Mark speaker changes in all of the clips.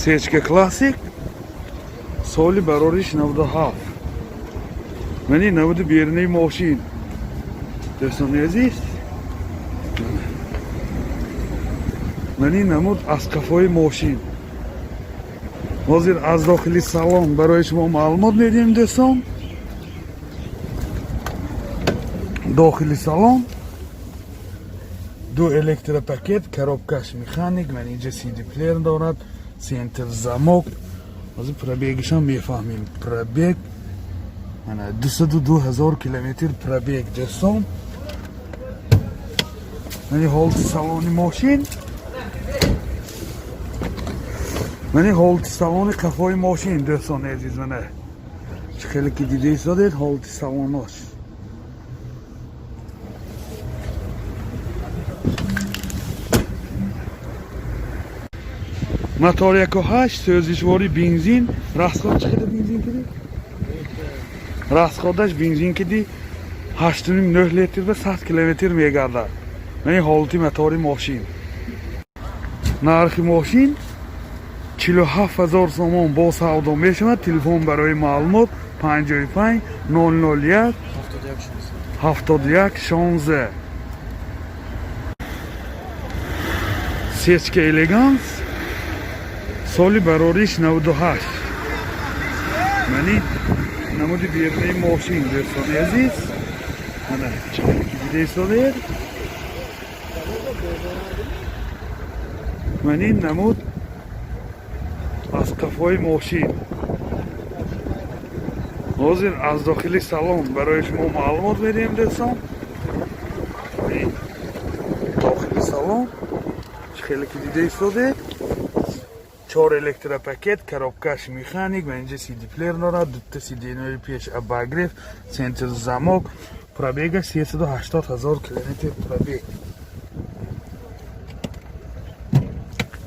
Speaker 1: Сечка Классик, соли барориш 97. Мани намуди берунаи мошин, дӯстони азиз. Мани намуд аз қафои мошин. Ҳозир аз дохили салон барои шумо маълумот медиҳем, дӯстон. Дохили салон ду электропакет, коробкаш механик, ман инҷа CD плеер дорад, центр замок. Ҳозир пробегашам мефаҳмем. Пробег ана 202 ҳазор километр пробег, дӯстон. Мани ҳолати салони мошин, мани ҳолати салони қафои мошин, дӯстони азиз. Мана, чӣ хеле ки дида истодед, ҳолати салонош. Мотор 1.8, сӯзишворӣ бензин. Расход чӣ қадар бензин киди? Расходаш бензин киди 8,5-9 литр ба 100 километр мегардад. Мани ҳолати мотори мошин. Нархи мошин 47 ҳазор сомон, бо савдо мешавад. Телефон барои маълумот 55 001 71 16. Сечка Элеганс, соли барориш 98. Мани намуди берунаи мошин, дӯстони азиз. Мана, чӣ хеле ки дида истодед, мани намуд аз қафои мошин. Ҳозир аз дохили салон барои шумо маълумот медиҳем, дӯстон. Дохили салон, чӣ хеле ки дида истодед, чор электропакет, коробкаш механик, ва инҷа CD плеер дорад, дута сиденьои пеш обогрев, центр замок. Пробегаш 380 ҳазор километр пробег.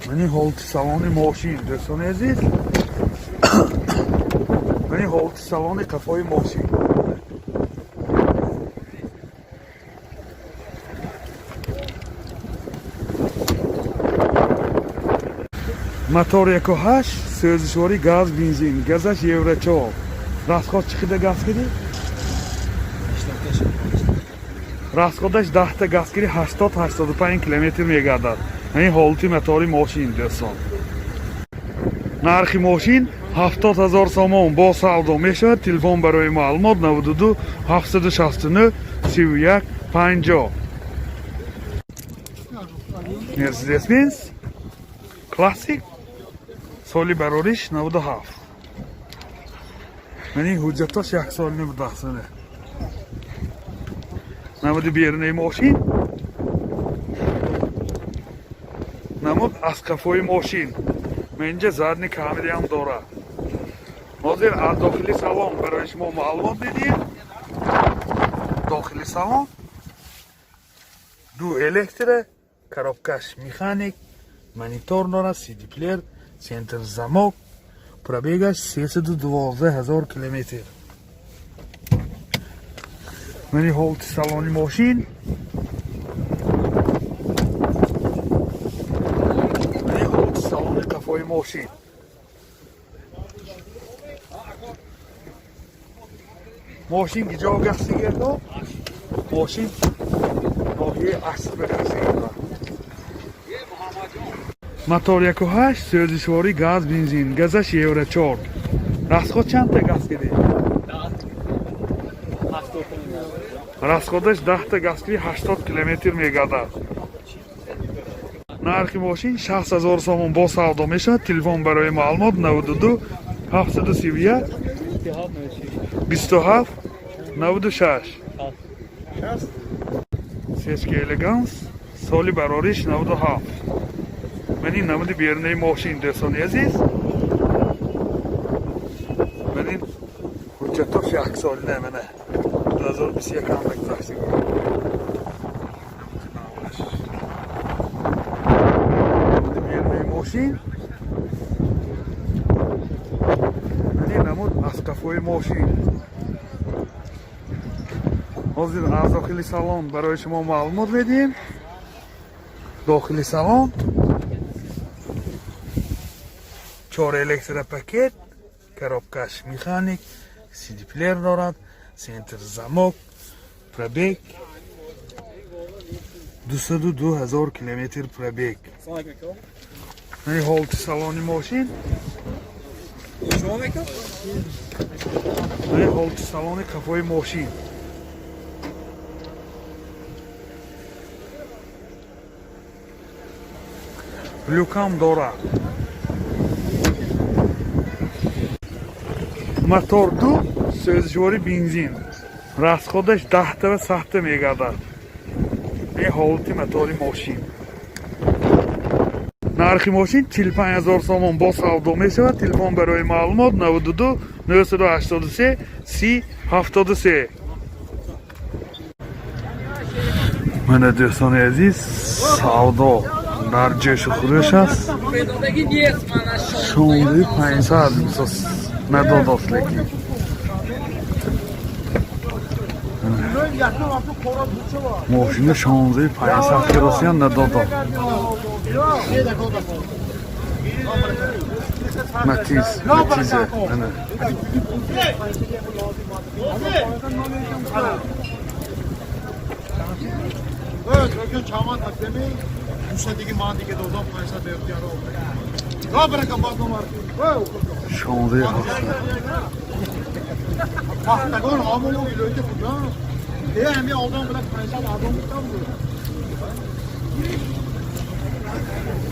Speaker 1: Мани ҳолати салони мошин, дӯстони азиз. Мани ҳолати салони қафои мошин. Мотор 1.8, сӯзишворӣ газ, бензин, газаш Евро 4. Расход чӣ қадар газ кидӣ? Расходаш 10-та газ киди 80-85 километр мегардад. Ҳамин ҳолати мотори мошин, дӯстон. Нархи мошин 70 ҳазор сомон, бо савдо мешавад. Телефон барои маълумот 92 769 31 50. Мерседес Бенз Классик, соли барориш 97. Мани ҳуҷҷатош як сол небудастане. Намуди берунаи мошин, намуд аз қафои мошин. Инҷа задний камераам дорад. Ҳозир аз дохили салон барои шумо маълумот медиҳем. Дохили салон ду электро, коробкаш механик, монитор дорад, CD плеер, центр замок. Пробегаш 312 ҳазор километр. Мани ҳолати салони мошин, мани ҳолати салони қафои мошин. Мошин киҷо гаштигердо? Мошин ноҳияи Ашт ба гаштигердо. Мотор 1.8, сӯзишворӣ газ, бензин, газаш Евро 4. Расход чандта газ кидӣ? Расходаш 10-та газ киди 80 километр мегардад. Нархи мошин 60 ҳазор сомон, бо савдо мешавад. Телефон барои маълумот 92 731 27 96. Сечка Элеганс, соли барориш 97. Мани намуди берунаи мошин, дӯстони азиз. Мани ҳуҷҷатош як солина, мана 2021 анда гузаштагӣ. Намуди берунаи мошин, мани намуд аз қафои мошин. Ҳозир аз дохили салон барои шумо маълумот медиҳем. Дохили салон Чор электропакет, коробкаш механик, сидиплеер дорад, центр замок, пробег 202 000 километр пробег. Ин ҳолати салони мошин.
Speaker 2: Шумо мекун?
Speaker 1: Ин ҳолати салони қафои мошин. Люкам дорад. Мотор ду, сӯзишвори бензин. Расходаш 10 та ва 100 та мегардад. Ин ҳолати мотори мошин. Нархи мошин 45 ҳазор сомон, бо савдо мешавад. Телефон барои маълумот 92 983 30 73. Мана, дӯстони азиз, савдо дар ҷӯшу хурӯш аст. 16 500 надодост, лекин мошина 16 500 керосиян надодо. Матиз, Матизе, ана. 16 700.
Speaker 3: Пахтагон ҳамон вилояти Хуҷанд. Е, ҳами одам билан 500 одам бутам.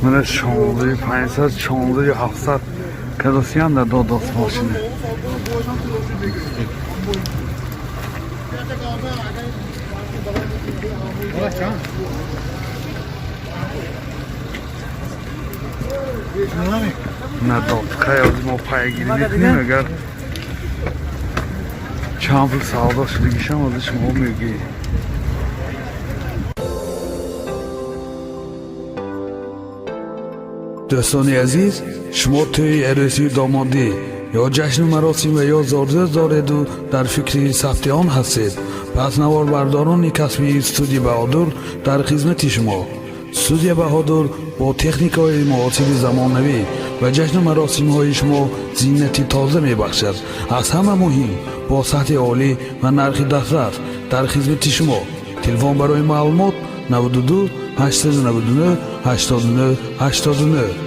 Speaker 1: Мана, 16 500, 16 700 керосиян надодост мошина. Надод. Хай, мо пайгирӣ мекунем, агар чанд пул савдо шудагишам, ози шумо мегӯед. Дӯстони азиз, шумо тӯи арӯсию домодӣ ё ҷашну маросим ва ё зодрӯз дореду дар фикри сабти он ҳастед, пас наворбардорони касбии студия Баҳодур дар хизмати шумо. Студия Баҳодур бо техникаҳои муосири замонавӣ ба ҷашну маросимҳои шумо зинати тоза мебахшад. Аз ҳама муҳим, бо сатҳи олӣ ва нархи дастрас дар хизмати шумо. Телефон барои маълумот 92 899 89 89.